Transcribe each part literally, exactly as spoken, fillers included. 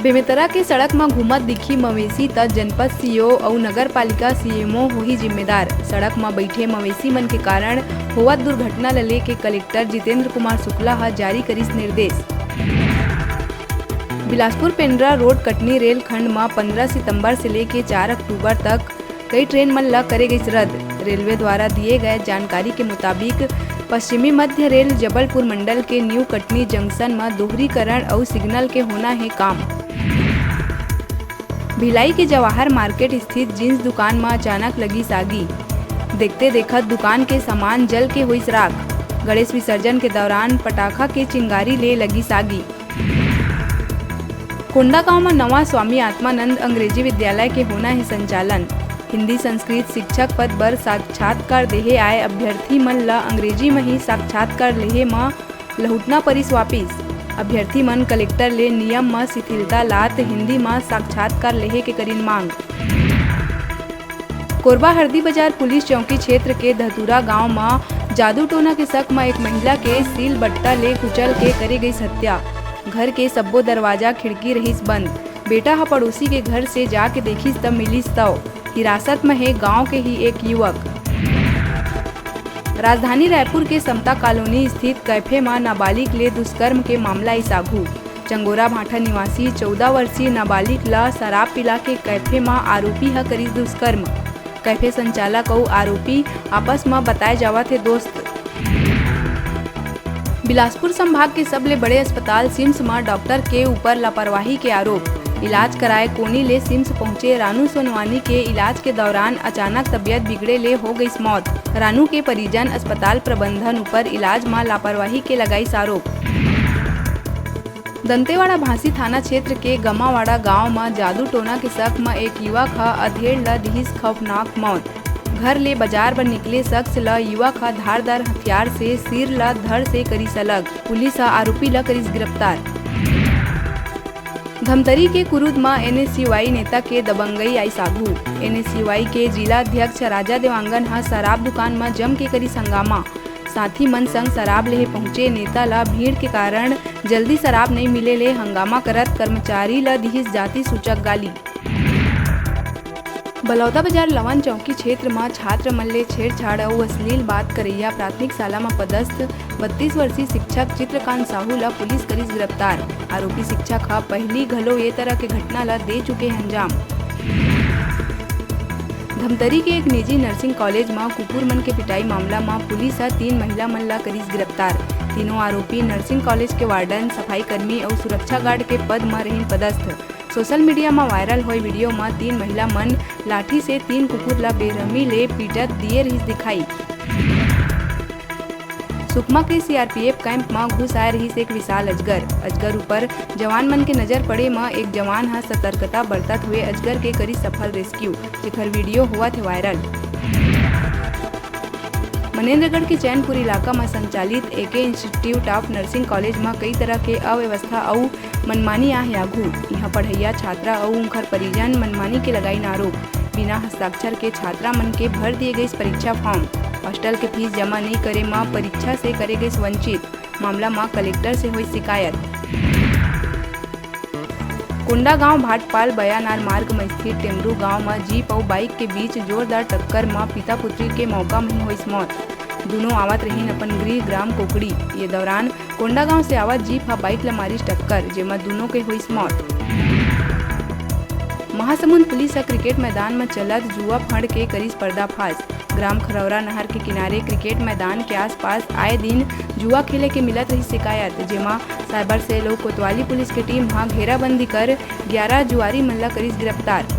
बेमेतरा के सड़क म घूमत दिखही मवेशी, त जनपद सीईओ अउ नगर पालिका सीएमओ होही जिम्मेदार। सड़क म बइठे मवेशी मन के कारण होवत दुर्घटना ल लेके कलेक्टर जितेंद्र कुमार शुक्ला ह जारी करिस निर्देश। बिलासपुर पेंड्रा रोड कटनी रेलखंड म पंद्रह सितंबर से लेके चार अक्टूबर तक कई ट्रेन मन ल करे गइस रद्द। रेलवे द्वारा दिए गए जानकारी के मुताबिक, पश्चिमी मध्य रेल जबलपुर मंडल के न्यू कटनी जंक्शन म दोहरीकरण अउ सिग्नल के होना हे काम। भिलाई के जवाहर मार्केट स्थित जींस दुकान म अचानक लगिस आगी। देखते देखत दुकान के सामान जल के होइस राख। गणेश विसर्जन के दौरान पटाखा के चिंगारी ले लगिस आगी। कोंडागांव म नवा स्वामी आत्मानंद अंग्रेजी विद्यालय के होना हे संचालन। हिंदी संस्कृत शिक्षक पद बर साक्षात्कार देहे आए अभ्यर्थी मन ल अंग्रेजी म ही साक्षात्कार लेहे म लहुटना परिस वापिस। अभ्यर्थी मन कलेक्टर ले नियम म शिथिलता लात हिंदी म साक्षात्कार लेहे के करिन मांग। कोरबा हरदी बाजार पुलिस चौकी क्षेत्र के धतुरा गांव म जादू टोना के शक म एक महिला के सील बट्टा ले कुचल के करे गईस हत्या। घर के सब्बो दरवाजा खिड़की रहिस बंद। बेटा ह पड़ोसी के घर से जाके देखिस त मिलिस तव। हिरासत म हे गांव के ही एक युवक। राजधानी रायपुर के समता कॉलोनी स्थित कैफे म नाबालिग ले दुष्कर्म के मामला आइस आघू। चंगोरा भाठा निवासी चौदह वर्षीय नाबालिग ल शराब पिला के कैफे म आरोपी ह करिस दुष्कर्म। कैफे संचालक अउ आरोपी आपस म बताए जावत हे दोस्त। बिलासपुर संभाग के सबले बड़े अस्पताल सिम्स म डॉक्टर के ऊपर लापरवाही के आरोप। इलाज कराए कोनी ले सिम्स पहुंचे रानू सोनवानी के इलाज के दौरान अचानक तबियत बिगड़े ले हो गईस मौत। रानू के परिजन अस्पताल प्रबंधन ऊपर इलाज म लापरवाही के लगाईस आरोप। दंतेवाड़ा भांसी थाना क्षेत्र के गमावाड़ा गांव म जादू टोना के शक म एक युवक ह अधेड़ ल दिहिस खौफनाक मौत। घर ले बाजार बर निकले शख्स ल युवक ह धारदार हथियार से सिर ल धड़ से करिस अलग। पुलिस ह आरोपी ल करिस गिरफ्तार। धमतरी के कुरुद म एनएसयूआई नेता के दबंगई आइस आघू। एनएसयूआई के जिला अध्यक्ष राजा देवांगन ह शराब दुकान म जम के करिस हंगामा। साथी मन संग शराब लेहे पहुंचे नेता ल भीड़ के कारण जल्दी शराब नइ मिले ले हंगामा करत कर्मचारी ल दिहिस जाति सूचक गाली। बलौदाबाजार लवन चौकी क्षेत्र म छात्र मन ले छेड़छाड़ अउ अश्लील बात करइया प्राथमिक शाला म पदस्थ बत्तीस वर्षीय शिक्षक चित्रकांत साहू ल पुलिस करिस गिरफ्तार। आरोपी शिक्षक ह पहिली घलो ये तरह के घटना ल दे चुके हे अंजाम। धमतरी के एक निजी नर्सिंग कॉलेज म कुकुर मन के पिटाई मामला म पुलिस ह तीन महिला मन ल करिस गिरफ्तार। तीनों आरोपी नर्सिंग कॉलेज के वार्डन, सफाई कर्मी अउ सुरक्षा गार्ड के पद म रहिन पदस्थ। सोशल मीडिया म वायरल होए वीडियो म तीन महिला मन लाठी से तीन कुकुर ल बेरहमी ले पीटत दिए रहिस दिखाई। सुकमा के सीआरपीएफ कैंप म घुस आए रहिस एक विशाल अजगर। अजगर ऊपर जवान मन के नजर पड़े म एक जवान ह सतर्कता बरतत हुए अजगर के करिस सफल रेस्क्यू, जेकर वीडियो होवत हे वायरल। मनेंद्रगढ़ के चैनपुर इलाका म संचालित एके इंस्टीट्यूट ऑफ नर्सिंग कॉलेज म कई तरह के अव्यवस्था अउ मनमानी आहे आघू। इहां पढ़इया छात्रा अउ उंखर परिजन मनमानी के लगाइन आरोप। बिना हस्ताक्षर के छात्रा मन के भर दिए गइस परीक्षा फॉर्म। हॉस्टल के फीस जमा नइ करे म परीक्षा से करे गइस वंचित। मामला म कलेक्टर से होइस शिकायत। कोंडागांव भाटपाल बयानार मार्ग म स्थित टेमरू गांव म जीप अउ बाइक के बीच जोरदार टक्कर म पिता पुत्री के मौका म ही होइस मौत। दूनों आवत रहिन अपन गृह ग्राम कोकड़ी। ये दौरान कोंडागांव से आवत जीप ह बाइक ल मारिस टक्कर, जेमा दूनों के होइस मौत। महासमुंद पुलिस ह क्रिकेट मैदान म चलत जुआ फंड के करिस पर्दाफाश। ग्राम खरौरा नहर के किनारे क्रिकेट मैदान के आसपास आए दिन जुआ खेले के मिलत रहिस शिकायत, जेमा साइबर सेल अउ कोतवाली पुलिस के टीम ह घेराबंदी कर ग्यारह जुआरी मन ल करिस गिरफ्तार।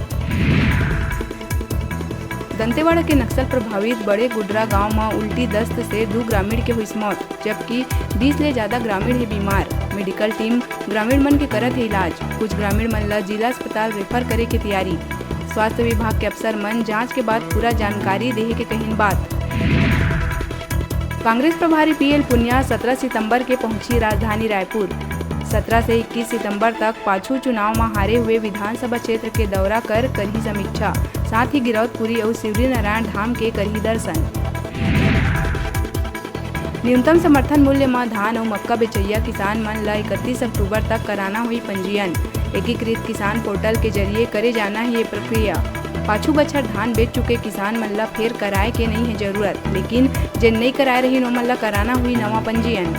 दंतेवाड़ा के नक्सल प्रभावित बड़े गुडरा गांव म उल्टी दस्त से दू ग्रामीण के होइस मौत, जबकि बीस ले ज्यादा ग्रामीण हे बीमार। मेडिकल टीम ग्रामीण मन के करत हे इलाज। कुछ ग्रामीण मन ल जिला अस्पताल रेफर करे के तैयारी। स्वास्थ्य विभाग के अफसर मन जांच के बाद पूरा जानकारी देहे के कहिन बात। कांग्रेस प्रभारी पीएल पुनिया सत्रह सितंबर के पहुंची राजधानी रायपुर। सत्रह से इक्कीस सितंबर तक पाछू चुनाव म हारे हुए विधानसभा क्षेत्र के दौरा कर करही समीक्षा, साथ ही गिरौदपुरी अउ शिवरीनारायण धाम के करही दर्शन। न्यूनतम समर्थन मूल्य म धान अउ मक्का बेचइया किसान मन ल इकतीस अक्टूबर तक कराना होही पंजीयन। एकीकृत किसान पोर्टल के जरिए करे जाना हे ये प्रक्रिया। पाछू बछर धान बेच चुके किसान मन ला फेर कराए के नइ हे जरूरत, लेकिन जेन नइ कराए रहिन, ओमन ला कराना हुई नवा पंजीयन।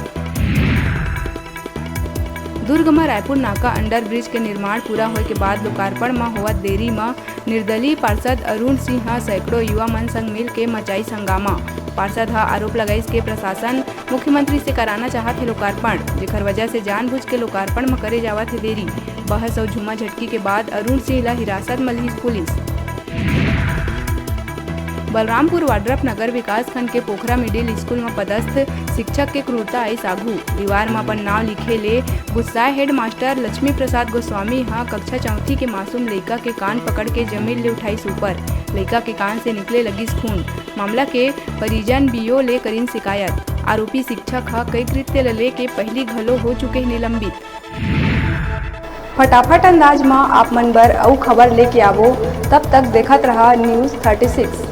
दुर्ग म रायपुर नाका अंडर ब्रिज के निर्माण पूरा होए के बाद लोकार्पण म होवत देरी म निर्दलीय पार्षद अरुण सिंह ह सैकड़ों युवा मन संग मिल के मचाइस हंगामा। पार्षद ह आरोप लगाइस के प्रशासन मुख्यमंत्री से कराना चाहत हे लोकार्पण, जेकर वजह से जानबूझ के लोकार्पण म करे जावत हे देरी। बहस अउ झूमा झटकी के बाद अरुण सिंह ल हिरासत म लिस पुलिस। बलरामपुर वाड्रफ नगर विकासखंड के पोखरा मिडिल स्कूल म पदस्थ शिक्षक के क्रूरता आइस आघू। दीवार म अपन नाव लिखे ले गुस्साए हेडमास्टर लक्ष्मी प्रसाद गोस्वामी ह कक्षा चौथी के मासूम लइका के कान पकड़ के जमीन ले उठाइस ऊपर। लइका के कान से निकले लगिस खून। मामला के परिजन बीओ ले करिन शिकायत। आरोपी शिक्षक ह कई कृत्य ल लेके पहिली घलो हो चुके हे निलंबित। फटाफट अंदाज म आप मन बर अउ खबर लेके आवो, तब तक देखत रहा News thirty six।